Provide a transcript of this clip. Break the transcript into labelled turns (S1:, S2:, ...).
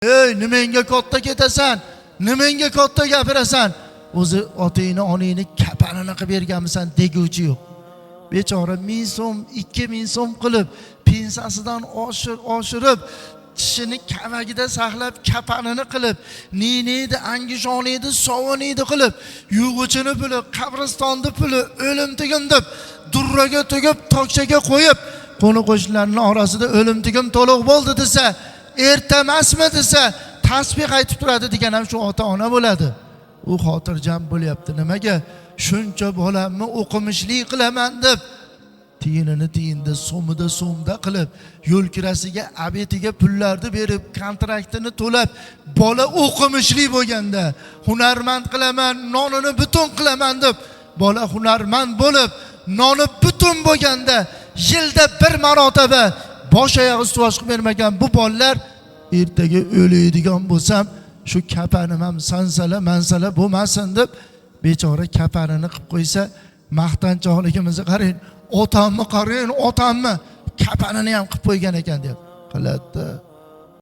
S1: Ey, nimangga katta ketasan, nimangga katta gapirasan, o'zi otingni onangni kapanini qilib berganmisan deguvchi yo'q. Bechora 1000 so'm, 2000 so'm qilib pensiyasidan oshirib, tishini kavagida saqlab kapanini qilib, niniydi, angishoniydi, sovuniydi qilib, yug'ichini puli, qabristonni puli, o'limtigim deb durraga tugib, tokchaga qo'yib, qo'ni qo'shnilarning orasida o'limtigim to'liq bo'ldi desa, ertamasmi desa, tasbih aytib turadi degan ham shu ota ona bo'ladi. U xotirjam bo'lyapti. Nimaga? Shuncha bolamni o'qimishli qilaman deb tiyinini tiyinda, so'mida so'mda qilib, yo'l kirasiga, obediga pullarni berib, kontraktini to'lab, bola o'qimishli bo'lganda hunarmand qilaman, nonini butun qilaman deb, bola hunarmand bo'lib, noni butun bo'lganda yilda bir marotaba bosh oyog'i suvosh qilib bermagan bu bolalar ertaga o'laydigan bo'lsam shu kapanim ham sansala mansala bo'lmasin deb bechora kapanini qilib qo'ysa, maqtanchoqligimizni qarang, otamni qarang, otamni kapanini ham qilib qo'ygan ekan deb qiladi.